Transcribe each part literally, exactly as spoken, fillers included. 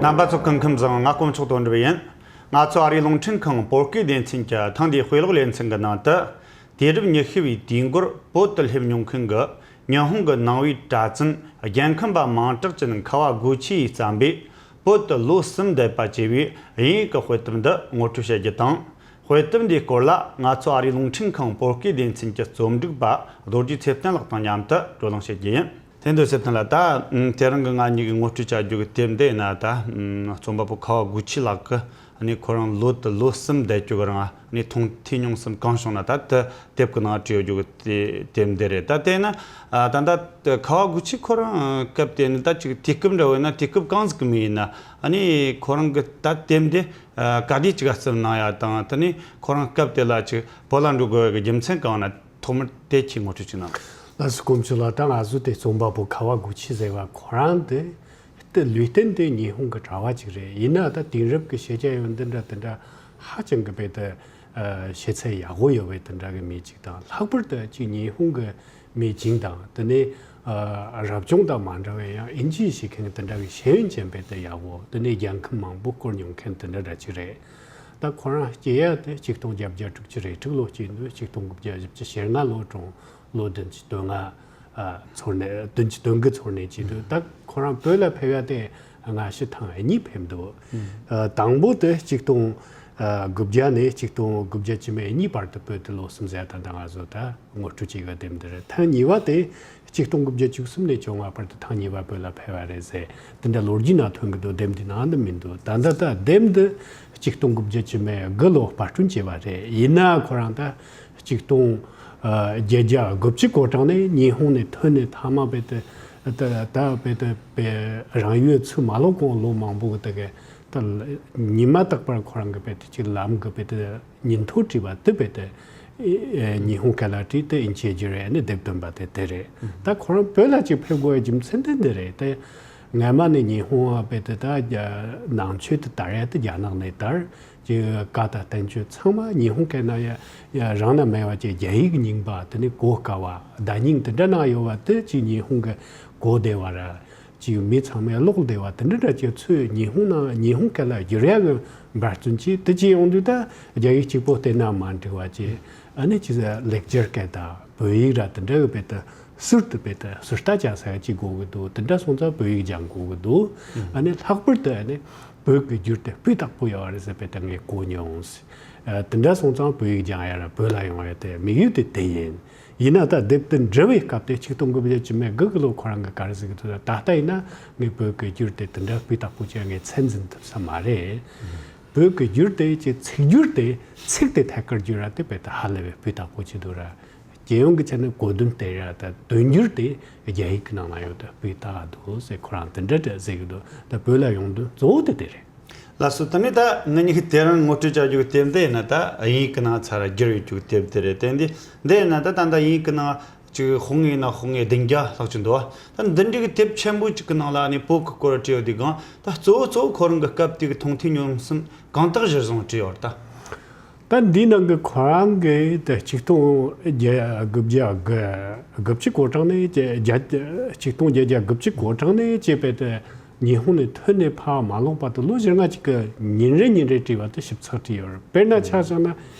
རྣམ་པ་ཚོ་སྐུ་ཁམས་བཟང་། ང་དཀོན་མཆོག་དོན་གྲུབ་ཡིན། ང་ཚོ་ཨ་རིའི་རླུང་འཕྲིན་ཁང་བོད་སྐད་སྡེ་ཚན་གྱི་ཐེངས་འདིའི་དཔེ་ཀློག་ལེ་ཚན་གྱི་ནང་དུ། དུས་རབས་ཉི་ཤུ་བའི་དུས་འགོར་བོད་དུ་སླེབས་མྱོང་མཁན་གྱི་ཉི་ཧོང་གི་ནང་པའི་གྲྭ་བཙུན་རྒན་འཁོན་པ་མིང་གྲགས་ཅན་ཁ་བ་དགུ་ཆུ་ཡིས་བརྩམས་པའི་བོད་དུ་ལོ་གསུམ་བསྡད་པ་ཅེས་པའི་དབྱིན་ཡིག་གི་དཔེ་དེབ་འདི་ངོ་སྤྲོད་བྱེད་རྒྱུ་དང་། དཔེ་དེབ་འདིའི་སྐོར་ལ་ང་ཚོ་ཨ་རིའི་རླུང་འཕྲིན་ཁང་བོད་སྐད་སྡེ་ཚན་གྱི་རྩོམ་སྒྲིག་པ་རྡོ་རྗེ་ཚེ་བརྟན་ལགས་དང་མཉམ་དུ་བགྲོ་གླེང་བྱེད་རྒྱུ་ཡིན། ཐེངས་འདིར་ཟེར་དོན་ལ་ད། ཨ། དེ་རིང་གི་ང་གཉིས་ཀྱི་ངོ་སྤྲོད་བྱ་རྒྱུ་གི་དེབ་འདི་ཡིན་ན་ད། ཨ། རྩོམ་པ་པོ་ཁ་བ་དགུ་ཆུ་ལགས་ཀྱིས་ཨ་ནི་ཁོ་རང་ལོ་དུ་ལོ་གསུམ་བསྡད་རྒྱུ་གི་རིང་ཨ་ནི་མཐོང་ཐོས་མྱོང་གསུམ་གང་བྱུང་ན་ད་དེ་དེབ་ཀྱི་ནང་བྲིས་ཡོད་རྒྱུ་གི་དེ་དེབ་འདི་རེད། ད་དེ་ན། ཨ། ད་ད་ཁ་བ་དགུ་ཆུ་ཁོ་རང་སྐབས་དེ་ནི་ད་ཅིག་དུས་སྐབས་འདྲ་བོ་ཡིན་ན་དུས་སྐབས་གང་ཟིག་གི་མི་ཡིན་ན་ཨ་ནི་ཁོ་རང་གི་ད་དེབ་འདི་ཨ་ག་དུས་ཅིག་ག་རྩོམ་གནང་ཡ་དང་། དེ་ནི་ཁོ་རང་སྐབས་དེ་ལ་ཅིག་བོད་ལ་འགྲོ་དགོས་ཡ་གི་རྒྱུ་མཚན་གང་ན། ཐོག་མར་དེ་ཁྱེད་ངོ་སྤྲོད་ཅིག་གནང་། ལགས་སོ། དཀོན་མཆོག་ལགས། ད་ང་ཚོ་དེ་རྩོམ་པ་པོ་ཁ་བ་དགུ་ཆུ་ཟེར་བ་ཁོ་རང་དེ་དེ་ལུས་རྟེན་དེ་ཉི་ཧོང་གི་གྲྭ་བ་ཅིག་རེད། ཡིན་ན་ད་དེང་རབས་ཀྱི་ཤེས་བྱ་ཡོན་འདི་འདྲ་དེ་འདྲ་ཧ་ཅང་གི་དཔེ་དེ་ཨ་ཤེས་ཚད་ཡག་པོ་ཡོད་པའི་དེ་འདྲ་གི་མི་ཅིག་དང་། ལྷག་པར་དུ་ཅིག་ཉི་ཧོང་གི་མི་བྱིངས་དང་། དེ་ནས་ཨ་རབ་བྱུང་དང་མ་འདྲ་བའི་ཡང་དབྱིན་ཇི་ཤེས་མཁན་དེ་འདྲ་གི་ཤེས་ཡོན་ཅན་པའི་དེ་ཡག་པོ། དེ་ནས་རྒྱལ་ཁམས་མང་པོ་སྐོར་མྱོང་མཁན་དེ་འདྲ་འདྲ་ཅིག་རེད། ད་ཁོ་རང་སྐྱེས་ཡ་དེ་ཆིག་སྟོང་བརྒྱད་བརྒྱ་དྲུག་ཅུ་རེ་དྲུག་ལོ་སྐྱེས་འདུག་ཆིག་སྟོང་དགུ་བརྒྱ་བཞི་བཅུ་ཞེ་ལྔ་ལོ་གྲོངས། ལོ་བདུན་ཅུ་དོན་ལྔ་ཨ་ཚོར་ནས། བདུན་ཅུ་དོན་དགུ་ཚོར་ནས་སྐྱེས་འདུག་ད་ཁོ་རང་བོད་ལ་ཕེབས་ཡ་དེ་སྔ་ཕྱི་ཐེངས་གཉིས་ཕེབས་འདུག་ཨ་དང་པོ་དེ་ཆིག་སྟོང་ཨ་དགུ་བརྒྱ་ནས་ཆིག་སྟོང་དགུ་བརྒྱ་བཅུ་མེད་གཉིས་བར་དུ་བོད་དུ་ལོ་གསུམ་ཟེར། ད་ད་ང་ཚོ་ད་ངོ་སྤྲོད་བྱེད་པ་དེ་འདི་རེད། ཐེངས་གཉིས་པ་དེ་ཆིག་སྟོང་དགུ་བརྒྱ་བཅུ་གསུམ་ནས་བཅོ་ལྔ་བར་དུ་ཐེངས་གཉིས་པ་བོད་ལ་ཕེབས་པ་རེད་ཟེར། དེ་འདྲ་ལོ་རྒྱུས་ནང་ཐོན་གྱི་འདུག་དེབ་འདི་ནང་དུ་མི་འདུག་ད་ལྟ་ད་དེབ་འདི་ཆིག་སྟོང་དགུ་བརྒྱ་བཅུ་མེད་དགུ་ལོ་དཔར་སྐྲུན་བྱས་པ་རེད། ཡིན་ན་ཁོ་རང་ད་ཆིག་སྟོང་ཨ་བརྒྱད་བརྒྱ་དགུ་བཅུ་གོ་གྲངས་ནས་ཉི་ཧོང་ནས་ཐོན་ནས་མཐའ་མ་བོད་དུ་ད་ད་བོད་དུ་བོད་རང་ཡུལ་ཚུར་མ་ལོག་གོང་ལོ་མང་པོ་གི་དེ་གི་ད་ཉི་མ་རྟག་པར་ཁོ་རང་གི་བོད་དུ་ཅིག་ལམ་གི་བོད་དུ་ཉིན་ཐོ་བྲིས་པ་དེ་བོད་དུ་ཨེ་ཨེ་ཉི་ཧོང་སྐད་ལ་བྲིས་ཏེ་དབྱིན་ཇིར་བསྒྱུར་ནས་དེབ་བཏོན་པ་དེ་དེ་རེད། ད་ཁོ་རང་བོད་ལ་ཅིག་ཕེབས་དགོས་པའི་རྒྱུ་མཚན་དེ་འདི་རེད་དེ། སྔ་མ་ནས་ཉི་ཧོང་བ་བོད་དུ་ད་རྒྱ་ནང་ཆོས་དེ་དར་ཡ་དེ་རྒྱ་ནག་ནས་དར། ཅིག་བཀའ་དང་བསྟན་བཅོས་ཚང་མ་ཉི་ཧོང་སྐད་ནང་ཡ་ཡ་རང་ན་མེད་པ་ཅིག་རྒྱ་ཡིག་རྙིང་པ། དེ་ནས་གོ་དཀའ་བ། བརྡ་རྙིང་དེ་འདྲ་ནང་ཡོད་པ་དེ་ཅིག་ཉི་ཧོང་གི་གོ་བདེ་བ་ར། ཅིག་མི་ཚང་མས་ཀློག་བདེ་བ་དེ་འདྲ་འདྲ་ཅིག་ཚུར་ཉི་ཧོང་ནང་ཉི་ཧོང་སྐད་ལ་བསྒྱུར་ཡ་གི་འབད་བརྩོན་བྱས། དེ་ཅིག་ཡོང་དུས་ད་རྒྱ་ཡིག་གཅིག་པོ་བལྟས་ན་མ་འགྲིག་པ་ཅིག་ཨ་ནི་ཅིག་ལེགས་སྦྱར་སྐད་དང་བོད་ཡིག་ར་དེ་འདྲ་གི་བོད་དུ་ཟུར་དུ་བོད་དུ་ཟུར་ལྟ་བྱ་ས་ཡ་ཅིག་དགོས་ཀྱི་འདུག་དེ་འདྲ་སོང་ཙང་བོད་ཡིག་སྦྱང་དགོས་ཀྱི་འདུག་ཨ་ནི་ལྷག་པར་དུ་ཨ་ནི་བོད་ཀྱི་འགྱུར་དེ་སྤུས་དག་པོ་ཡོད་རེད་ཟེར་བོད་དུ་ངས་གོ་མྱོང་། ཨ་དེ་འདྲ་སོང་ཙང་བོད་ཡིག་སྦྱང་ཡ་ར་བོད་ལ་ཡོང་ཡ་དེ་དམིགས་ཡུལ་དེ་དེ་ཡིན། ཡིན་ན་ད་དེབ་དེ་འབྲི་བའི་སྐབས་དེ་ཆིག་སྟོང་དགུ་བརྒྱ་བཅུ་མེད་དགུ་གི་ལོ་ཁོ་རང་གི་ག་རེ་ཟེར་གི་འདུག་ད་ལྟ་ཡིན་ན་ངས་བོད་ཀྱི་འགྱུར་དེ་དེ་འདྲ་སྤུས་དག་པོ་ཅིག་ངས་ཚད་འཛིན་ཐུབ་ས་མ་རེད། བོད་ཀྱི་འགྱུར་དེ་ཅིག་ཚིག་སྒྱུར་དེ་ཚིག་དེ་ཐད་ཀར་བསྒྱུར་ར་དེ་བོད་དུ་ཧ་ལས་པའི་སྤུས་དག་པོ་ཅིག་འདུག་ར། རྒྱལ་ཡོངས་ཀྱི་ཆ་ནས་གོ་དོན་སྟེར་ཡ་དང་དོན་འགྱུར་དེ་རྒྱ་ཡིག་གི་ནང་ན་ཡོད་དུ་སྤུས་དག་འདུག་ཟེར་ཁོ་རང་དེ་འདྲ་འདྲ་ཟེར་གི་འདུག་ད་བོད་ལ་ཡོང་དོན་གཙོ་བོ་དེ་དེ་རེད། ལགས་སོ། དེ་ནས་ད་ང་གཉིས་ཀྱིས་དེ་རིང་ངོ་སྤྲོད་བྱ་རྒྱུ་གི་དེབ་འདི་ཡིན་ན་ད་དབྱིན་ཡིག་གི་ནང་ཚར་བསྒྱུར་ཡོད་རྒྱུ་གི་དེབ་དེ་རེད། དེ་འདི་འདི་ཡིན་ན་ད་ད་ད་དབྱིན་ཡིག་གི་ནང་ཅིག་ཧོང་ངེ་ན་ཧོང་ངེ་བདུན་བརྒྱ་ལྷག་ཅིག་འདུག་ད་འདི་འདྲའི་གི་དེབ་ཆེན་པོ་ཅིག་གི་ནང་ལ་ནི་བོད་གི་སྐོར་བྲིས་ཡོད་དུས་གང་ད་གཙོ་བོ་གཙོ་བོ་ཁོ་རང་གི་སྐབས་དེ་གི་མཐོང་ཐོས་མྱོང་གསུམ་གང་དག་གཞིར་བཟུང་བྲིས་ཡོད་རེད་ད། ད་འདིའི་ནང་གི་ཁོ་རང་གི་ད་ཆིག་སྟོང་བརྒྱད་དགུ་བརྒྱ་དགུ་བཅུ་གོ་གྲངས་ནས་བརྒྱ་ཆིག་སྟོང་བརྒྱད་བརྒྱ་དགུ་བཅུ་གོ་གྲངས་ནས་བྱས་པའི་ད་ཉི་ཧོང་ནས་ཐོན་ནས་ཕར་མ་ལོག་བར་དུ་ལོ་བཞི་ལྔ་ཅིག་གི་ཉིན་རེ་ཉིན་རེ་བྲིས་པ་དེ་ཞིབ་ཚགས་བྲིས་ཡོད་རེད། དཔེར་ན་ཆ་བཞག་ན་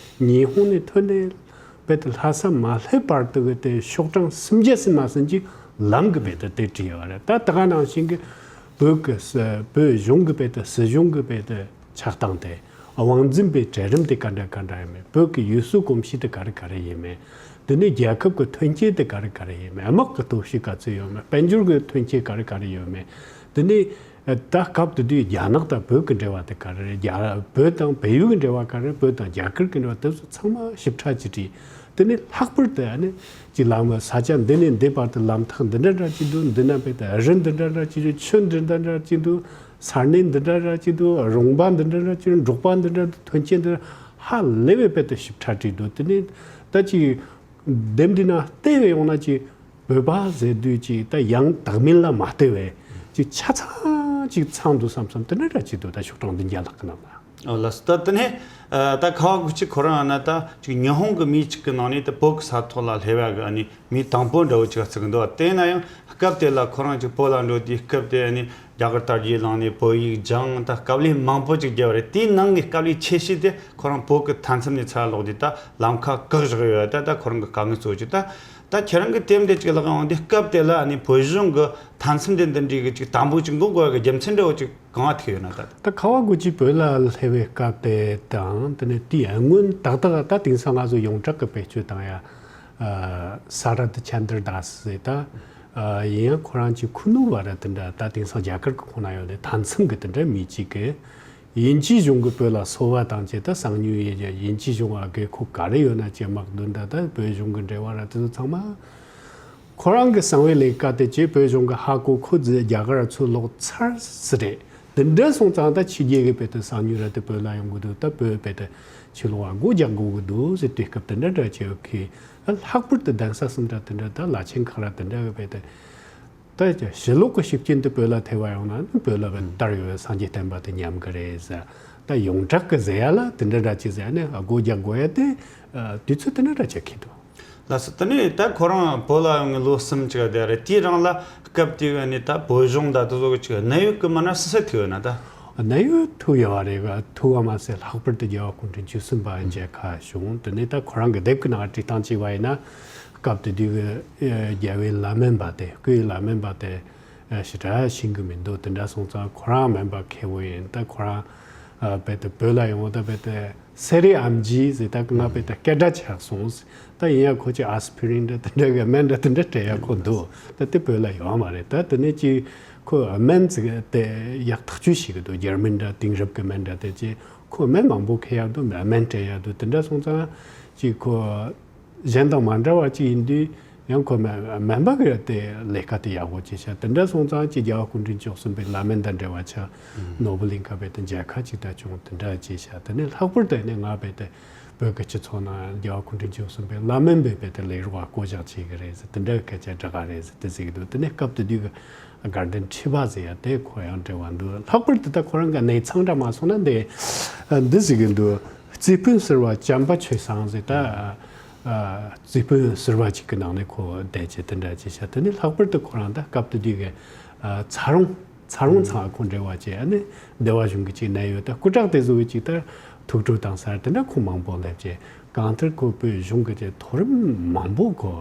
ཉི་ཧོང་ནས་ཐོན་ནས་བོད་དུ་ལྷ་ས་མ་སླེབས་བར་དུ་གི་དེ་ཤོག་གྲངས་སུམ་བརྒྱ་ཟིན་མ་ཟིན་ཅིག་ལམ་གི་བོད་དུ་དེ་བྲིས་ཡོད་རེད། ད་ད་ག་ནང་བཞིན་གི་བོད་ཀྱི་ས་བོད་གཞུང་གི་བོད་དུ་སྲིད་གཞུང་གི་བོད་དུ་ཆགས་སྟངས་དེ། དབང་འཛིན་པའི་གྲལ་རིམ་དེ་ག་འདྲ་ག་འདྲ་ཡིན་མིན། བོད་ཀྱི་ཡུལ་སྲོལ་གོམས་གཤིས་དེ་ག་རེ་ག་རེ་ཡིན་མིན། དེ་ནས་རྒྱལ་ཁབ་ཀྱི་ཐོན་སྐྱེད་དེ་ག་རེ་ག་རེ་ཡིན་མིན། དམག་གི་སྟོབས་ཤུགས་ག་ཚོད་ཡོད་མིན། དཔལ་འབྱོར་གྱི་ཐོན་སྐྱེད་ག་རེ་ག་རེ་ཡོད་མིན། དེ་ནས་ད་སྐབས་དེ་དུས་རྒྱ་ནག་དང་བོད་ཀྱི་འབྲེལ་བ་དེ་ག་རེ་རེད། རྒྱ་བོད་དང་བལ་ཡུལ་གྱི་འབྲེལ་བ་ག་རེ་རེད། བོད་དང་རྒྱ་གར་གྱི་འབྲེལ་བ་དེ་ཚོ་ཚང་མ་ཞིབ་ཕྲ་ཅིག་བྲིས། དེ་ནས་ལྷག་པར་དུ་ཨ་ནི་ཅིག་ལམ་ས་ཆ་འདི་ནས་འདི་བར་དུ་ལམ་ཐག་འདི་འདྲ་འདྲ་ཅིག་འདུག་འདི་ན་བོད་དུ་རི་འདི་འདྲ་འདྲ་ཅིག་འདུག་ཆུ་འདི་འདྲ་འདྲ་ཅིག་འདུག་ས་གནས་འདི་འདྲ་འདྲ་ཅིག་འདུག་རོང་པ་འདི་འདྲ་འདྲ་ཅིག་འབྲོག་པ་འདི་འདྲ་འདུག་ཐོན་སྐྱེད་འདི་འདྲ་ཧ་ལས་པའི་བོད་དུ་ཞིབ་ཕྲ་བྲིས་འདུག་དེ་ནས་ད་ཅིག་དེབ་འདི་ན་བལྟས་པས་ཡོང་ན་ཅིག་བོད་པ་ཟེར་དུས་ཅིག་ད་ཡང་དག་མིན་ལ་མ་བལྟས་པས་ཅིག་ཆ་ཚང་ཅིག་ཚང་འདུག་བསམ་བསམ་དེ་འདྲ་འདྲ་ཅིག་འདུག་ད་ཤོག་གྲངས་བདུན་བརྒྱ་ལྷག་གི་ནང་ན། ཨོ་ལགས་སོ། ད་དེ་ནས་ཨ་ད་ཁ་བ་དགུ་ཆུ་ཁོ་རང་ན་ད་ཅིག་ཉི་ཧོང་གི་མི་ཅིག་གི་ནང་ནས་ད་བོད་ཀྱི་ས་ཐོག་ལ་སླེབས་ཡ་གི་ཨ་ནི་མི་དང་པོ་འདྲ་བོ་ཅིག་བརྩི་གི་འདུག་དེ་ན་ཡང་སྐབས་དེ་ལ་ཁོ་རང་ཅིག་བོད་ལ་འགྲོ་དུས་སྐབས་དེ་ཨ་ནི་ རྒྱ་གར་དར་རྒྱས་གླིང་ནས་བོད་ཡིག་སྦྱངས། ད་དཀའ་ལས་མང་པོ་ཅིག་བརྒྱབ་པ་རེད། དེའི་ནང་གི་དཀའ་ལས་ཆེ་ཤོས་དེ་ཁོ་རང་བོད་ཀྱི་མཐའ་མཚམས་ནས་ཚུར་ལོག་དུས་ད་ལམ་ཁ་བཀག་བཞག་ཡོད། ད་ད་ཁོ་རང་གི་དཀའ་ངལ་གཙོ་བོ་ཅིག་ད། ད་ཁྱེད་རང་གི་དེབ་འདི་ཅིག་ལག་ཡོང་དུས་སྐབས་དེ་ལ་ཨ་ནི་བོད་གཞུང་གི་མཐའ་མཚམས་དེ་འདི་འདྲའི་གི་ཅིག་དམ་པོ་ཅིག་འགོག་དགོས་ཀྱི་རྒྱུ་མཚན་འདྲ་བོ་ཅིག་གང་ཐུག་ཡོད་ན། ད་ད་ཁ་བ་དགུ་ཅུ་བོད་ལ་སླེབས་པའི་སྐབས་དེ་དང་དེ་ནས་དེའི་སྔོན་ཏག་ཏག་ད་དེང་སང་ང་ཚོ་ཡོངས་གྲགས་ཀྱི་བེད་སྤྱོད་བཏང་ཡ། ཨ་ས་ར་དི་ཆན་དར་དཱ་སི་ཟེར། ད་ཨ་ཡིན་ཡང་ཁོ་རང་གི་ཁུ་ནུ་བ་ར་དེ་འདྲ་ད་དེང་སང་རྒྱ་གར་གྱི་ཁོངས་ན་ཡོད་ནས་མཐའ་མཚམས་ཀྱི་དེ་འདྲ་མི་གཅིག་གི། དབྱིན་ཇིའི་གཞུང་གིས་བོད་ལ་སོ་བ་བཏང་བྱས་ད་གསང་ཉུལ་ཡིན་ཀྱང་དབྱིན་ཇིའི་གཞུང་ཨ་གའི་ཁོ་ག་རེ་ཡོད་ན་ཅེས་དམག་འདོན། ད་ད་བོད་གཞུང་གི་འབྲེལ་བ་ར་དེ་ཚོ་ཚང་མ་ཁོ་རང་གི་གསང་བའི་ལས་ཀ་དེ་བྱས། བོད་གཞུང་གིས་ཧ་གོ་ཁོ་རྒྱ་གར་ཚུར་ལོག་ཚར་ཟེར་རེད། དེ་འདྲ་སོང་ཙང་ད་ཕྱི་རྒྱལ་གྱི་བོད་དུ་གསང་ཉུལ་ར་དེ་བོད་ལ་ཡོང་གི་འདུག་ད་བོད་བོད་དུ་ཕྱིར་ལོག་ཨ་སྒོ་རྒྱག་དགོས་ཀྱི་འདུག་ཟེར་དུས་སྐབས་དེ་འདྲ་འདྲ་བྱས་ཡོད་ཁི། ལྷག་པར་དུ་གདན་ས་གསུམ་འདྲ་དེ་འདྲ་ད་བླ་ཆེན་ཁག་ར་དེ་འདྲ་གི་བོད་དུ། ད་ཕྱི་ལོགས་ཀྱི་ཤུགས་རྐྱེན་དེ་བོད་ལ་ཐེབས་པ་ཡོང་ན་ནི་བོད་ལ་བོད་དར་ཡོད་སངས་རྒྱས་བསྟན་པ་དེ་ཉམས་ཀྱི་རེད་ཟེར། ད་ཡོངས་གྲགས་ཀྱི་ཟེར་ཡ་ལ་དེ་འདྲ་འདྲ་ཅིག་ཟེར་ཡ་ནི་སྒོ་རྒྱག་དགོས་ཡ་དེ་དུས་ཚོད་དེ་འདྲ་འདྲ་ཅིག་འཁེལ་འདུག་ལགས་སོ། དེ་ནས་ད་ཁོ་རང་བོད་ལ་ཡོང་ངས་ལོ་གསུམ་ཅིག་བསྡད་རེད། དེའི་རིང་ལ་སྐབས་དེ་ག་ནས་ད་བོད་གཞུང་ད་དེ་ཚོ་གི་ཅིག་གནད་ཡོད་ཀྱི་མི་སྣ་སུ་སུ་ཐུག་ཡོད་ན་ད། གནད་ཡོད་ཐུག་ཡོད་པ་རེད། ག་ཐུག་པ་མ་ཟད་ལྷག་པར་དུ་རྒྱལ་བ་སྐུ་ཕྲེང་བཅུ་གསུམ་པ་མཇལ་ཁ་བྱུང་། དེ་ནས་ད་ཁོ་རང་གི་དེབ་ཀྱི་ནང་བྲིས་སྟངས་བྱས་པ་ཡིན་ན། སྐབས་དེ་དུས་ཀྱི་རྒྱལ་བའི་བླ་སྨན་པ་དེ་སྐུའི་བླ་སྨན་པ་དེ་ཞེ་དྲག་ཤེས་ཀྱི་མི་འདུག་དེ་འདྲ་སོང་ཙང་ཁོ་རང་སྨན་པ་མཁས་པོ་ཡིན། ད་ཁོ་རང་རྦད་དེ་བོད་ལ་ཡོང་། ད་རྦད་དེ་སེ་རའི་ཨེམ་ཆི་ཟེར། ད་ང་རྦད་དེ་སྐད་གྲགས་ཆགས་སོང་། ད་ཡིན་ཡང་ཁོ་ཅིག་ཨ་སི་པི་རིན་འདྲ་དེ་འདྲ་གི་སྨན་འདྲ་དེ་འདྲ་སྤྲད་ཡ་ཁོ་འདུག་ད་དེ་བོད་ལ་ཡོད་མ་རེད། ད་དེ་ནས་ཅིག་ཁོ་སྨན་ཟེར་དེ་ཡག་ཐག་ཆོད་ཤེས་ཀྱི་འདུག་འཇར་མན་འདྲ་དེང་རབས་ཀྱི་སྨན་འདྲ་དེ་ཅིག་ཁོ་སྨན་མང་པོ་མཁས་ཡ་འདུག་སྨན་སྤྲད་ཡ་འདུག་དེ་འདྲ་སོང་ཙང་ཅིག་ཁོ་གཞན་དང་མ་འདྲ་བ་ཅིག་ཡིན་དུས། ཡང་ཁོ་སྨན་སྨན་པ་གི་དེ་ལས་ཀ་དེ་ཡག་པོ་བྱས་ཤག་དེ་འདྲ་སོང་ཙང་ཅིག་རྒྱལ་བ་སྐུ་ཕྲེང་བཅུ་གསུམ་པའི་བླ་སྨན་དང་འབྲེལ་བ་ཆགས། ནོར་བུ་གླིང་ཁ་རྦད་དེ་མཇལ་ཁ་ཅིག་ད་བྱུང་། དེ་འདྲ་བྱས་ཤག་དེ་ནས་ལྷག་པར་དུ་ནས་ང་རྦད་དེ་བོད་ཀྱི་སྤྱི་ཚོགས་ནང་རྒྱལ་བ་སྐུ་ཕྲེང་བཅུ་གསུམ་པའི་བླ་སྨན་པའི་རྦད་དེ་ལས་རོགས་བསྐོ་བཞག་བྱེད་ཀྱི་རེད་ཟེར། དེ་འདྲ་གི་སྐད་ཆ་བསྒྲགས་ག་རེད་ཟེར་དེ་ཟེར་གྱི་འདུག་དེ་ནས་སྐབས་དེ་དུས་ཀྱི་དགའ་ལྡན་ཁྲི་པ་ཟེར་ཡ་དེ་ཁོ་ཡང་འབྲེལ་བ་འདུག་ལྷག་པར་དུ་ད་ཁོ་རང་གི་གནས་ཚང་འདྲ་མ་སོང་ན་འདི་འདི་ཟེར་གྱི་འདུག་རྩིས་དཔོན་ཟུར་པ་བྱམས་པ་ཆོས་བཟང་ཟེར། ད་ཨ་རྩིས་དཔོན་ཟུར་པ་ཅིག་གི་ནང་ནས་ཁོ་བསྡད་བྱས་དེ་འདྲ་བྱས་ཤག་དེ་ནས་ལྷག་པར་དུ་ཁོ་རང་ད་སྐབས་དེ་དུས་ཀྱི་ཨ་ཚ་རོང་ཚ་རོང་ཚང་ཁོ་འབྲེལ་བ་བྱས། ཨ་ནི་སྡེ་བ་གཞུང་གི་ཅིག་གནད་ཡོད་ད་སྐུ་དྲག་དེ་ཚོ་གི་ཅིག་ད་ཐུགས་སྤྲོ་བཏང་ས་དེ་འདྲ་ཁོ་མང་པོ་སླེབས་བྱས། གང་ལྟར་ཁོ་བོད་གཞུང་གི་ཅིག་མཐོ་རིམ་མང་པོ་ཁོ་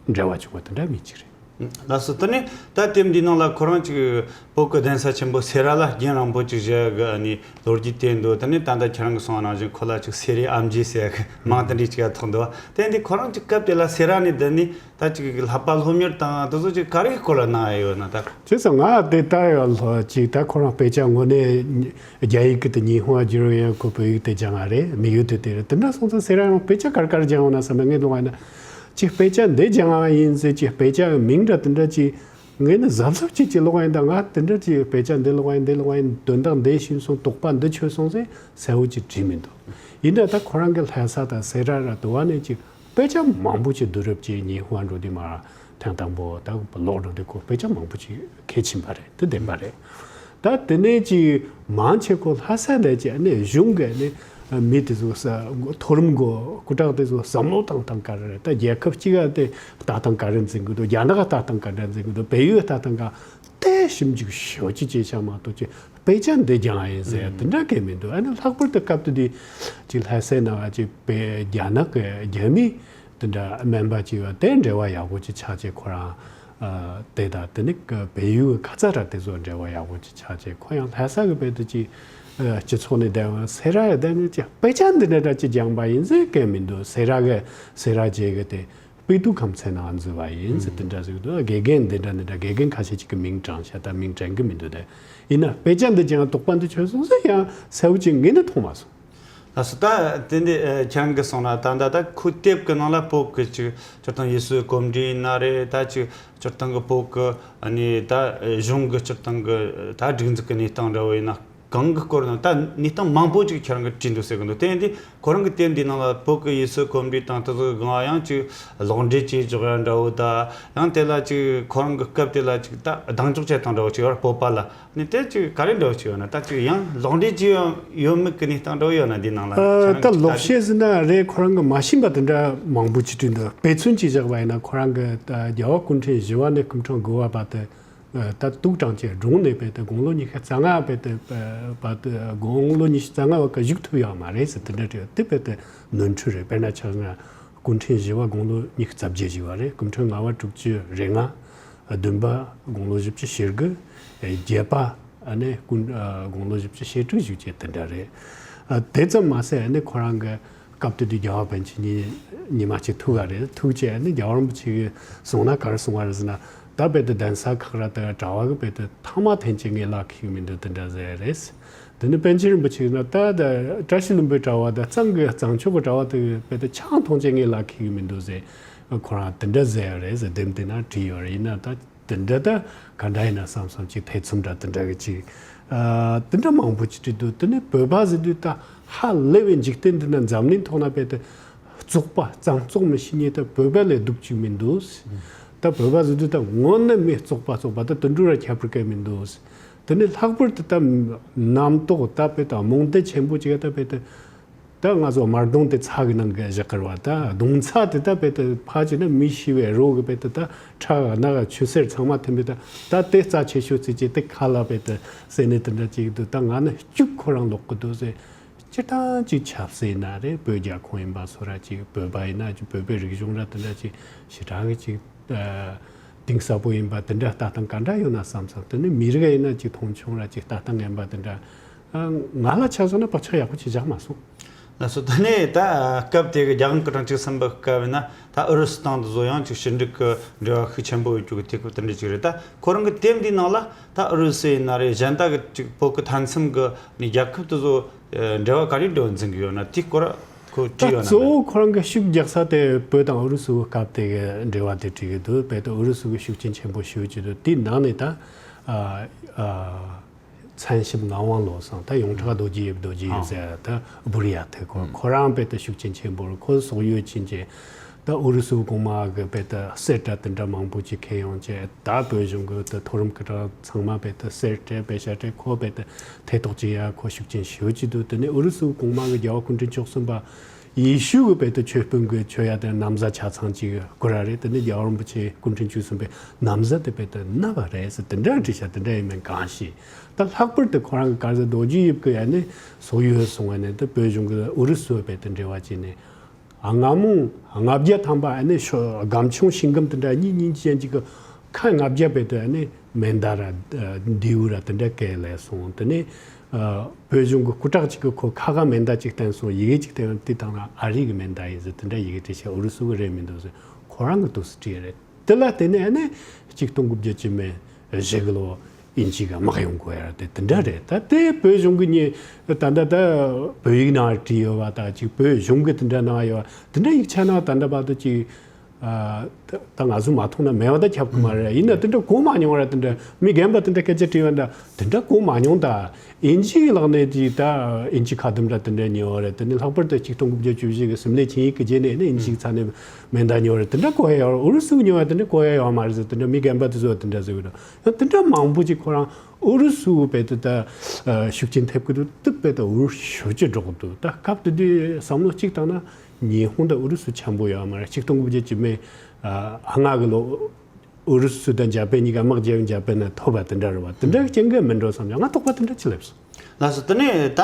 འབྲེལ་བ་བྱུང་བ་དེ་འདྲ་མི་གཅིག་རེད། ལགས་སོ། དེ་ནས་ད་དེབ་འདིའི་ནང་ལ་ཁོ་རང་ཅིག་བོད་ཀྱི་གདན་ས་ཆེན་པོ་སེ་ར་ལ་རྒྱུན་རིང་པོ་ཅིག་བཞུགས་ཀྱི་ཨ་ནི་ལོ་རྒྱུས་བསྟན་འདུག་དེ་ནས་ད་ལྟ་ཁྱེད་རང་གིས་གསུངས་པ་ནང་བཞིན་ཁོ་ལ་ཅིག་སེ་རའི་ཨེམ་ཆི་ཟེར་མིང་དེ་འདྲ་ཅིག་ཡང་ཐོགས་འདུག་དེ་འདི་ཁོ་རང་ཅིག་སྐབས་དེ་ལ་སེ་ར་ནས་བསྡད་ནས་ད་ཅིག་བསླབ་པ་སློབ་གཉེར་དང་དེ་ཚོ་ཅིག་ག་རེ་སྐོར་ལ་གནང་ཡ་ཡོད་ན་ད། བྱས་ཙང་ང་དེ་ལྟ་ཡོད་ལྷོ་ཅིག་ད་ཁོ་རང་དཔེ་ཆ་དངོས་གནས་རྒྱ་ཡིག་གི་དེ་ཉི་ཧོང་བསྒྱུར་ཡང་ཁོ་བོད་ཡིག་དེ་སྦྱང་ཡ་རེད། དམིགས་ཡུལ་དེ་དེ་རེད། དེ་འདྲ་སོང་ཙང་སེ་ར་ཡང་དཔེ་ཆ་ག་རེ་ག་རེ་སྦྱང་ཡོད་ན་བསམ་པ་ངས་ལོག་ཡིན་ན། ཅིག་དཔེ་ཆ་འདི་སྦྱང་བ་ཡིན་ཟེར། ཅིག་དཔེ་ཆ་གི་མིང་འདྲ་དེ་འདྲ་ཅིག་ངས་ནི་གཟབ་གཟབ་ཅིག་ཅིག་ཀློག་ཡིན། ད་ང་དེ་འདྲ་ཅིག་དཔེ་ཆ་འདི་ཀློག་ཡིན་འདི་ཀློག་ཡིན་དོན་དག་འདི་ཤེས་སོང་དོགས་པ་འདི་ཆོད་སོང་ཟེར་གསལ་བོ་ཅིག་བྲིས་མི་འདུག་ཡིན་ན་ད་ཁོ་རང་གི་ལྷ་ས་དང་སེ་ར་ར་དུ་བ་ནས་ཅིག་དཔེ་ཆ་མང་པོ་ཅིག་བསྡུ་རུབ་ཅིག་ཉི་ཧོང་འགྲོ་དུས་མ་ཐེངས་དང་པོ་ད་ཀློག་འགྲོ་དུས་ཁོ་དཔེ་ཆ་མང་པོ་ཅིག་གལ་ཆེན་པ་རེད། དེ་བདེན་པ་རེད། ད་དེ་ནས་ཅིག་མང་ཆེ་ཁོ་ལྷ་ས་ལས་ཀྱི་ཨ་ནི་གཞུང་གི་ཨ་ནི་མི་དེ་ཚོ་ས་མཐོ་རིམ་གོ་སྐུ་དྲག་དེ་ཚོ་བསམ་བློ་བཏང་སྟངས་ག་རེ་རེད། ད་རྒྱལ་ཁབ་གཅིག་ག་དེ་ལྟ་སྟངས་ག་རེ་འཛིན་གི་འདུག་རྒྱ་ནག་ག་ལྟ་སྟངས་ག་འདྲ་འཛིན་གི་འདུག་བལ་ཡུལ་ལྟ་སྟངས་ག་དེ་ཞིབ་འཇུག་ཞོ་ཅི་བྱས་ཤག་མ་གཏོགས་ཅི་དཔེ་ཆ་འདི་སྦྱང་ཡིན་ཟེར་དེ་འདྲ་གས་མི་འདུག་ཨ་ནི་ལྷག་པར་དུ་སྐབས་དེ་དུས་ཅིག་ལྷ་སའི་ནང་ཅིག་བལ་རྒྱ་ནག་གི་རྒྱ་མི་དེ་འདྲ་སྨན་པ་ཅིག་ཡོད་དེ་འབྲེལ་བ་ཡག་པོ་ཅིག་ཆགས་བྱས་ཁོ་རང་ཨ་དེ་དང་དེ་ནི་བལ་ཡུལ་གི་ཁ་ཚ་ར་དེ་ཚོ་འབྲེལ་བ་ཡག་པོ་ཅིག་ཆགས་བྱས་ཁོ་ཡང་ལྷ་ས་གི་བལ་དུ་ཅིག་ཨ་སྤྱི་ཚོགས་ནས་བསྡད་པ་སེ་ར་ཡ་བསྡད་ནས་ཅིག་དཔེ་ཆ་འདི་འདྲ་འདྲ་ཅིག་སྦྱངས་པ་ཡིན་ཟེར་གས་མི་འདུག་སེ་ར་གི་སེ་ར་བྱེས་གི་དེ། དཔེ་དུས་ཁམས་ཚན་ནང་འཛུལ་བ་ཡིན་ཟེར་དེ་འདྲ་ཟེར་གི་འདུག་དགེ་རྒན་འདི་འདྲ་འདི་འདྲ་དགེ་རྒན་ཁ་ཤས་ཅིག་གི་མིང་དྲངས་ཤག་ད་མིང་དྲན་གི་མི་འདུག་དེ་ཡིན་ན་དཔེ་ཆ་འདི་ཀྱང་དོགས་པ་འདི་ཆོད་སོང་ཟེར་ཡང་གསལ་བོ་ཅིག་ངས་ནི་མཐོང་མ་སོང་། ལགས་སོ། ད་དེ་འདི་ཨ་ཁྱེད་རང་གིས་གསུངས་ན་ད་ད་ད་ཁོའི་དེབ་ཀྱི་ནང་ལ་བོད་ཀྱི་ཅིག་སྤྱིར་བཏང་ཡུལ་སྲོལ་གོམས་འདྲིས་ཡིན་ན་རེད། ད་ཅིག་སྤྱིར་བཏང་གི་བོད་ཀྱི་ཨ་ནི་ད་གཞུང་གི་སྤྱིར་བཏང་གི་ད་སྒྲིག་འཛུགས་ཀྱི་གནས་སྟངས་འདྲ་བོ་ཡིན་ན། གང་གི་སྐོར་ནང་ད་གནས་སྟངས་མང་པོ་ཅིག་ཁྱེད་རང་གིས་བྲིས་འདུག་ཟེར་གི་འདུག་དེ་ཡིན་དུས་ཁོ་རང་གི་དེབ་འདིའི་ནང་ལ་བོད་ཀྱི་ཡུལ་སྲོལ་གོམས་འདྲིས་དང་དེ་ཚོ་གི་སྒང་ཡང་ཅིག་ལོག་འགྲེལ་བྱས་འཇོག་ཡ་འདྲ་བོ་ད་ཡང་དེ་ལ་ཅིག་ཁོ་རང་གི་སྐབས་དེ་ལ་ཅིག་ད་གདེང་འཇོག་བྱེད་སྟངས་འདྲ་བོ་ཅིག་ཡོད་རེད། བོད་པ་ལ་ནི་དེ་ཅིག་ག་རེ་འདྲ་བོ་ཅིག་ཡོད་ན་ད་ཅིག་ཡང་ལོག་འགྲེལ་བྱས་ཡོད་མེད་ཀྱི་གནས་སྟངས་འདྲ་བོ་ཡོད་ན་འདིའི་ནང་ལ་ཨ་ཁྱེད་རང་ད་གིས་ལོག་ཅིག་བཤད་ཟེར་ན་རེད། ཁོ་རང་གིས་མ་ཤེས་པ་དེ་འདྲ་མང་པོ་ཅིག་བྲིས་འདུག་དཔེ་མཚོན་ཅིག་བཞག་པ་ཡིན་ན་ཁོ་རང་གིས་ད་རྒྱལ་བ་སྐུ་ཕྲེང་བཞི་པ་ནས་སྐུ་ཕྲེང་དགུ་པ་བར་དུ། ད་དུག་དྲངས་བྱས་སྒྲུང་ནས་བས་ཏེ་དགུང་ལོ་ཉི་ཤུ་རྩ་ལྔ་བས་ཏེ་བ་དེ་དགུང་ལོ་ཉི་ཤུ་རྩ་ལྔ་བ་ཀ་བཞུགས་ཐུབ་ཡོད་མ་རེད་ཟེར་དེ་འདྲ་བྲིས་དེ་བས་ཏེ་ནོར་འཁྲུལ་རེད། དཔེར་ན་ཆ་བཞག་ན་སྐུ་ཕྲེང་བཞི་བ་དགུང་ལོ་ཉི་ཤུ་རྩ་བརྒྱད་བཞུགས་པ་རེད། སྐུ་ཕྲེང་ལྔ་བ་དྲུག་ཅུ་རེ་ལྔ། བདུན་པ་དགུང་ལོ་བཞི་བཅུ་ཞེ་དགུ། བརྒྱད་པ་ཨ་ནི་སྐུ་དགུང་ལོ་བཞི་བཅུ་ཞེ་དྲུག་བཞུགས་བྱས་དེ་འདྲ་རེད། དེ་ཙམ་མ་ཟད་ཨ་ནི་ཁོ་རང་གི་སྐབས་དེ་དུས་རྒྱལ་བ་པཎ་ཆེན་ཉི་ཉི་མ་གཅིག་ཐུག་ག་རེད། ཐུག་བྱས་ཨ་ནི་རྒྱལ་བ་རིན་པོ་ཆེ་གིས་གསུངས་ན་ག་རེ་གསུངས་པ་རེད་ཟེར་ན། ད་བས་ཏེ་གདན་ས་ཁག་ར་དེ་གྲྭ་བ་གི་བས་ཏེ་ཐ་མག་འཐེན་བྱས་ངས་ལག་ཁེལ་གི་མི་འདུག་དེ་འདྲ་ཟེར་རེད། དེ་ནི་པཎ་ཆེན་རིན་པོ་ཆེ་ན་ད་ད་བཀྲ་ཤིས་ལྷུན་པོའི་གྲྭ་བ་དང་གཙང་གི་གཙང་ཕྱོགས་ཀྱི་གྲྭ་བ་དེ་བས་ཏེ་ཆང་འཐུང་བྱས་ངས་ལག་ཁེལ་གི་མི་འདུག་ཟེར་ཁོ་རང་དེ་འདྲ་ཟེར་རེད་ཟེར་དེབ་དེ་ན་བྲིས་ཡོད་རེད། ཡིན་ན་ད་དེ་འདྲ་ད་ག་འདྲ་ཡིན་ན་བསམ་བསམ་ཅིག་ཐེ་ཚོམ་འདྲ་དེ་འདྲ་གི་ཅིག་ཨ་དེ་འདྲ་མང་པོ་ཅིག་བྲིས་འདུག་དེ་ནི་བོད་པ་ཟེར་དུས་ད་ཧ་ལས་པའི་འཇིག་རྟེན་འདི་ན་འཛམ་གླིང་ཐོག་ན་བས་ཏེ་བཙོག་པ་གཙང་བཙོག་མི་ཤེས་མཁན་ད་བོད་པ་ལས་སྡུག་ཅིག་མི་འདུག་ད་བོད་པ་ཟེར་དུས་ད་དངོས་གནས་མི་བཙོག་པ་བཙོག་པ་ད་དུད་འགྲོ་ར་ཁྱད་པར་གང་མི་འདུག་དེ་ནི་ལྷག་པར་དུ་ད་རྣམ་རྟོག་ད་བས་ད་རྨོངས་དད་ཆེན་པོ་ཅིག་ད་བས་ད། ད་ང་ཚོ་དམར་གདུང་དེ་ཚྭ་གི་ནང་གི་བཞག་གི་རེད་བ། ད་གདུང་ཚྭ་དེ་ད་བས་ད་ཕལ་ཆེར་ན་མི་ཤི་བའི་རོ་གི་བས་ད་ད་ཁྲག་ནག་ཆུ་སེར་ཚང་མ་ཐིམ་པས་ད་ད་དེ་རྩ་ཆེ་ཤོས་ཚིག་ཅིག་དེ་ཁ་ལ་བས་ད་ཟེར་ནས་དེ་འདྲ་ཅིག་འདུག་ད་ང་ནི་སྐྱུག་ཁོ་རང་ལོག་གི་འདུག་ཟེར། སྤྱིར་བཏང་ཅིག་ཆབ་སྲིད་ན་རེད། བོད་རྒྱལ་ཁོངས་ཡིན་པ་སོགས་ར་ཅིག་བོད་པ་ཡིན་ན་ཅིག་བོད་པའི་རིག་གཞུང་ར་དེ་འདྲ་ཅིག་ཞེ་དྲག་གི་ཅིག་གཏིང་ཟབ་པོ་ཡིན་པ་དེ་འདྲ་ལྟ་སྟངས་ག་འདྲ་ཡོད་ན་བསམ་བསམ། དེ་ནི་མི་རིགས་ཡིན་ན་ཅིག་མཐོང་ཆུང་ར་ཅིག་ལྟ་སྟངས་ངན་པ་དེ་འདྲ་ང་ལ་ཆ་བཞག་ན་བག་ཆགས་ཡག་པོ་ཅིག་བཞག་མ་སོང་། ལགས་སོ། ད་ནི་ད་སྐབས་དེ་གི་རྒྱལ་དབང་སྐུ་ཕྲེང་བཅུ་གསུམ་པའི་སྐབས་ཡིན་ན་ད་ཨུ་རུ་སུ་དང་དེ་ཚོ་ཡང་ཅིག་ཕྱི་འབྲེལ་གི་འབྲེལ་བ་ཤུགས་ཆེན་པོ་ཡོད་རྒྱུ་གི་དུས་སྐབས་དེ་འདྲ་ཅིག་རེད། ད་ཁོ་རང་གི་དེབ་འདིའི་ནང་ལ་ད་ཨུ་རུ་སུ་ཡིན་ན་རེད། གཞན་དག་གི་ཅིག་བོད་ཀྱི་མཐའ་མཚམས་གི་ནི་རྒྱལ་ཁབ་དེ་ཚོ་འབྲེལ་བ་ག་རེ་འགྲོ་འཛིན་གི་ཡོད་ན་དེའི་སྐོར་ཁོ་བྲིས་ད་ཡོད་ན་གཙོ་བོ་ཁོ་རང་གི་ཤུགས་རྒྱག་ས་དེ་བོད་དང་ཨུ་རུ་སུ་གི་སྐབས་དེ་གི་འབྲེལ་བ་དེ་བྲིས་གི་འདུག་བོད་དང་ཨུ་རུ་སུ་གི་ཤུགས་རྐྱེན་ཆེན་པོ་ཞེ་པོ་ཅིག་འདུག་དེའི་ནང་ནས་ད་ཨ་ཨ། མཚན་ཞབས་ངག་དབང་བློ་བཟང་ད་ཡོངས་གྲགས་རྡོ་རྗེ་ཡིབ་རྡོ་རྗེ་ཡིབ་ཟེར་ད་སྦུར་ཡ་ཐེ་ཁོ་ཁོ་རང་དཔེ་ད་ཤུགས་རྐྱེན་ཆེན་པོ་རེད། ཁོ་སོག་ཡུལ་ཕྱིན་ཅིང་ད་ཨུ་རུ་སུ་གོང་མ་གི་དཔེ་ད་གསེར་ད་དེ་འདྲ་མང་པོ་ཅིག་ཁྱེར་ཡོང་བྱས་ད་བོད་གཞུང་གི་ད་མཐོ་རིམ་སྐུ་དྲག་ཚང་མ་དཔེ་ད་གསེར་སྤྲད་པེ་ཤ་སྤྲད་ཁོ་དཔེ་ད་ཐེ་གཏོགས་ཅིག་ཡ་ཁོ་ཤུགས་རྐྱེན་ཞེ་པོ་ཅིག་འདུག་དེ་ནས་ཨུ་རུ་སུ་གོང་མ་གི་རྒྱལ་བ་སྐུ་ཕྲེང་བཅུ་གསུམ་པ། ཡེ་ཤུ་གི་དཔེ་ད་ཆོས་དཔོན་གྱི་ཆོས་ཡ་དེ་ན་བཟའ་ཆ་ཚང་ཅིག་དགོས་ར་རེད། དེ་ནི་རྒྱལ་བ་རིན་པོ་ཆེ་སྐུ་ཕྲེང་བཅུ་གསུམ་པའི་ན་བཟའ་དེ་དཔེ་ད་ན་བ་རེད་ཟེར་དེ་འདྲ་བྲིས་ཤག་དེ་འདྲ་ཡིན་མིན་གང་ཤེས། ད་ལྷག་པར་དུ་ཁོ་རང་གི་ག་རེ་ཟེར་རྡོ་རྗེ་ཡིབ་ཀྱི་ཡ་ནི་སོག་ཡུལ་སོང་བ་ནས་ད་བོད་གཞུང་གི་ཨུ་རུ་སུ་དཔེ་ད་འབྲེལ་བ་བྱས་ནས་ཨ་སྔ་མོ་ལྔ་བརྒྱ་ཐམ་པ་ཨ་ནི་ཤོ་སྒམ་ཆུང་ཤིང་སྒམ་དེ་འདྲ་གཉིས་གཉིས་ཅན་ཅིག་གི་ཁ་ལྔ་བརྒྱ་དཔེ་ད་ཨ་ནི། མེ་མདའ་ར་མདེའུ་ར་དེ་འདྲ་སྐད་ལས་སོང་། དེ་ནས་བོད་གཞུང་གི་སྐུ་དྲག་ཅིག་གིས་ཁོ་ཁ་ཁ་མེ་མདའ་ཅིག་བསྟན་སོང་། ཡི་གེ་ཅིག་བསྟན་དེ་དང་ལ་ཨ་རི་གི་མེ་མདའ་ཡིན་ཟེར་དེ་འདྲ་ཡི་གེ་བྲིས་ཤག་ཨུ་རུ་སུ་གི་རེད་མི་འདུག་ཟེར་ཁོ་རང་གི་འདུག་ཟེར་བྲིས་རེད། དེ་ལ་བརྟེན་ནས་ཨ་ནི་ཆིག་སྟོང་དགུ་བརྒྱ་བཅུ་མེད་བཞི་གི་ལོ་དབྱིན་ཇི་གི་དམག་ཡོང་དགོས་ཡ་དེ་དེ་འདྲ་རེད། ད་དེ་བོད་གཞུང་གི་ཉེ་ད་ལྟ་ད་བོད་ཡིག་ནང་བྲིས་ཡོད་བ་ད་ཅིག་བོད་གཞུང་གི་དེ་འདྲ་གནང་ཡོད་བ་དེ་འདྲ་ཡིག་ཆ་ནང་ད་ལྟ་བར་དུ་ཅིག་ད་ང་ཚོ་མ་མཐོང་ན་མེད་པ་ད་ཁྱབ་ཀྱི་མ་རེད། ཡིན་ན་དེ་འདྲ་གོ་མ་མྱོང་ར། དེ་འདྲ་མི་རྒན་པ་དེ་འདྲ་སྐད་ཆ་དྲིས་པ་འདྲ་དེ་འདྲ་གོ་མ་མྱོང་། ད་ཨིན་ཇིའི་ལག་ནས་ཅིག་ད་ཨིན་ཇི་ཁ་དུམ་འདྲ་དེ་འདྲ་ཉོས་པ་རེད། དེ་ནི་ལྷག་པར་དུ་ཆིག་སྟོང་དགུ་བརྒྱ་བཅུ་བཞི་གི་སིམ་ལའི་ཆིངས་ཡིག་གི་རྗེས་ནས་ནི་ཨིན་ཇིའི་ཚ་ནས་མེ་མདའ་ཉོས་པ་རེད། དེ་འདྲ་གོ་ཡ་ཡོད་ར། ཨུ་རུ་སུ་ཉོས་པ་དེ་འདྲ་གོ་ཡ་ཡོད་མ་རེད་ཟེར། དེ་འདྲ་མི་རྒན་པ་དེ་ཚོ་དེ་འདྲ་ཟེར་གི་འདུག་ཡང་དེ་འདྲ་མང་པོ་ཅིག་ཁོ་རང་ཨུ་རུ་སུ་བས་དེ་ད་ཤུགས་རྐྱེན་ཐེབས་གི་འདུག་དེ་བས་ད་ཨུ་རུ་སུ་ཅིག་འགྲོ་གི་འདུག་ད་སྐབས་དེ་དུས་བསམ་བློ་གཅིག་བཏང་ན། ཉི་ཧོང་དང་ཨུ་རུ་སུ་འཆམ་པོ་ཡོད་མ་རེད། ཆིག་སྟོང་དགུ་བརྒྱ་བཅུ་མེད་ཨ་ལྔ་གི་ལོ་ཨུ་རུ་སུ་དང་འཇར་པན་གཉིས་ཀ་དམག་རྒྱག་འཇར་པན་ན་ཐོབ་པ་དེ་འདྲ་རེད་བ། དེ་འདྲ་གི་རྐྱེན་གྱིས་མིན་འགྲོ་བསམ་ཀྱང་ང་དོགས་པ་དེ་འདྲ་ཅི་སླེབས་སོང་། ལགས་སོ། དེ་ནས་ད་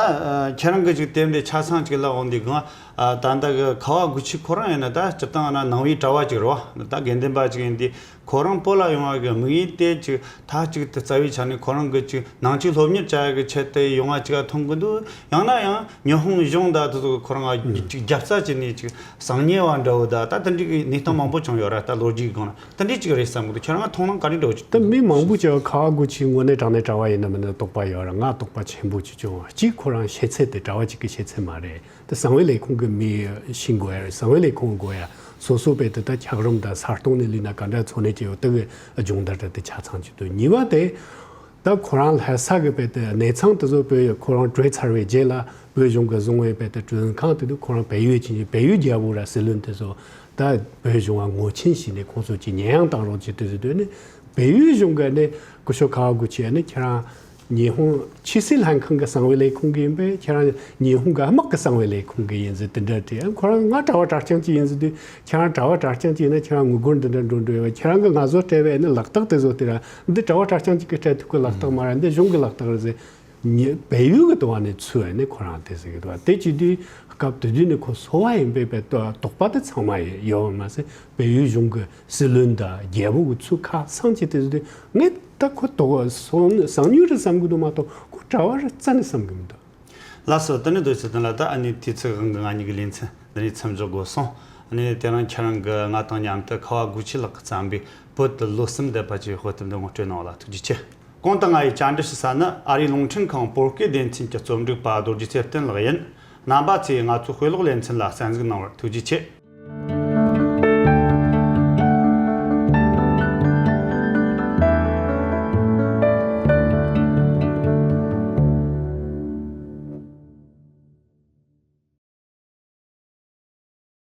ཁྱེད་རང་གི་ཅིག་དེབ་འདི་ཆ་ཚང་ཅིག་ལ་འོང་དུས་གང་ད་ལྟ་གི་ཁ་བ་དགུ་ཆུ་ཁོ་རང་ཡིན་ན་ད་སྤྱིར་བཏང་ན་ནང་པའི་གྲྭ་བ་ཅིག་རེད་བ། ད་དགེ་འདུན་པ་ཅིག་ཡིན་དུས། ཁོ་རང་བོད་ལ་ཡོང་བ་གི་དམིགས་ཡུལ་དེ་ཅིག་མཐའ་གཅིག་ཏུ་རྩ་བའི་ཆ་ནས་ཁོ་རང་གི་ཅིག་ནང་ཆོས་སློབ་གཉེར་བྱ་ཡ་གི་ཆེད་དུ་ཡོང་བ་ཅིག་མཐོང་གི་འདུག་ཡང་ན་ཡང་ཉི་ཧོང་གཞུང་དང་དེ་ཚོ་ཁོ་རང་ཅིག་རྒྱབ་རྩ་བྱས་ནས་ཅིག་གསང་ཉུལ་བ་འདྲ་བོ་ད་ད་དེ་འདྲའི་གི་གནས་སྟངས་མང་པོ་བྱུང་ཡོད་ར། ད་ལོ་རྒྱུས་སྒང་ལ་དེ་འདྲའི་ཅིག་རེད་བསམ་གི་འདུག་ཁྱེད་རང་མཐོང་སྣང་ག་རེ་འདྲ་བོ་ཅིག་ད་མི་མང་པོ་ཅིག་ཁ་བ་དགུ་ཆུའི་དངོས་གནས་དྲང་གནས་གྲྭ་བ་ཡིན་ན་མིན་ན་དོགས་པ་ཡོད་ར། ང་དོགས་པ་ཆེན་པོ་ཅིག་བྱུང་བ་གཅིག་ཁོ་རང་ཤེས་ཚད་དེ་གྲྭ་བ་ཅིག་གི་ཤེས་ཚད་མ་རེད། དེ་གསང་བའི་ལས་ཁུངས་ཀྱི་མི་ཤེས་དགོས་ཡ་རེད། གསང་བའི་ལས་ཁུངས་དགོས་ཡ། སོ་སོ་བས་དེ་ད་འཁྱགས་རོམ་དང་ས་སྟོང་ནས་ལུས་ན་ག་འདྲ་འཚོ་གནས་ཀྱི་ཡོད་དེ་གི་སྦྱོང་བརྡར་དེ་ཆ་ཚང་བྱེད་དུས་གཉིས་པ་དེ་ད་ཁོ་རང་ལྷ་ས་གི་བས་དེ་གནས་ཚང་དེ་ཚོ་བོད་ཁོ་རང་བྲོས་ཚར་བའི་རྗེས་ལ་བོད་གཞུང་གི་བཟུང་བའི་བས་དེ་བྲོས་ཁང་དེ་དུས་ཁོ་རང་བལ་ཡུལ་ཕྱིན་ཅིང་བལ་ཡུལ་རྒྱལ་པོ་ར་སྲིད་བློན་དེ་ཚོ་ད་བོད་གཞུང་ང་ངོ་ཆེན་བྱས་ནས་ཁོང་ཚོ་ཀྱི་ཉེས་ཡངས་བཏང་རོགས་བྱེད་དུས་ཟེར་དུས་ནི་བལ་ཡུལ་གཞུང་གི་ནི་སྐུ་ཞབས་ཁ་བ་དགུ་ཆུ་ནི་ཁྱེད་རང་། ཉི་ཧོང་ཆོས་སྲིད་ལྷན་ཁང་གི་གསང་བའི་ལས་ཁུངས་ཀྱི་ཡིན་པས། ཁྱེད་རང་ཉི་ཧོང་གི་དམག་གི་གསང་བའི་ལས་ཁུངས་ཀྱི་ཡིན་ཟེར་དེ་འདྲ་དྲིས། ཁོ་རང་ང་གྲྭ་བ་གྲྭ་རྐྱང་གཅིག་ཡིན་ཟེར་དུས། ཁྱེད་རང་གྲྭ་བ་གྲྭ་རྐྱང་གཅིག་ཡིན་ན་ཁྱེད་རང་ངུ་སྒོར་འདི་འདྲ་འགྲོ་འགྲོ་ཡོད་པ། ཁྱེད་རང་གིས་ང་ཚོ་སྤྲད་པའི་ནི་ལག་རྟགས་དེ་ཚོ་དེ་ར་འདི་གྲྭ་བ་གྲྭ་རྐྱང་གཅིག་གིས་སྤྲད་ཐུབ་ཀྱི་ལག་རྟགས་མ་རེད། འདི་གཞུང་གི་ལག་རྟགས་རེད་ཟེར། ཉི་བལ་ཡུལ་གྱི་དུ་བ་ནས་ཚུར་བས་ནས་ཁོ་རང་དེ་ཟེར་གི་འདུག་དེ་བྱེད་དུས་སྐབས་དེ་དུས་ནས་ཁོ་སོ་བ་ཡིན་པའི་བའི་དོགས་པ་དེ་ཚང་མ་ཡོད་མ་ཟད། བལ་ཡུལ་གཞུང་གི་སྲིད་བློན་དང་རྒྱལ་པོ་གི་ཚུར་ཁ་སང་བྱེད་དེ་ཟེར་དུས་ངས་ད་ཁོ་དོགས་སང་སང་ཉུལ་རེད་བསམ་གི་འདུག་མ་གཏོགས་ཁོ་གྲྭ་བ་རེད་རྩ་ནས་བསམ་གི་མི་འདུག་ལགས་སོ། དེ་ནས་རྡོ་རྗེ་དོན་ལ། ད་ཨ་ནི་དུས་ཚོད་དབང་གིས་ང་གཉིས་ཀྱི་ལེ་ཚན་འདི་ནས་མཚམས་འཇོག་དགོས་སོང་། ཨ་ནི་དེ་རིང་ཁྱེད་རང་གིས་ང་དང་མཉམ་དུ་ཁ་བ་དགུ་ཆུ་ལགས་ཀྱིས་བརྩམས་པའི་བོད་དུ་ལོ་གསུམ་འདས་པ་ཅེས་པའི་དཔེ་དེབ་འདི་ངོ་སྤྲོད་གནང་བ་ལ་ཐུགས་རྗེ་ཆེ། གོང་དུ་ང་ཡིས་བཅར་འདྲི་ཞུ་ས་ནི་ཨ་རིའི་རླུང་འཕྲིན་ཁང་བོད་སྐད་སྡེ་ཚན་གྱི་རྩོམ་སྒྲིག་པ་རྡོ་རྗེ་ཚེ་བརྟན་ལགས་ཡིན། རྣམ་པ་ཚོས་ང་ཚོའི་དཔེ་ཀློག་ལེ་ཚན་ལ་གསན་གཟིགས་གནང་བར་ཐུགས་རྗེ་ཆེ།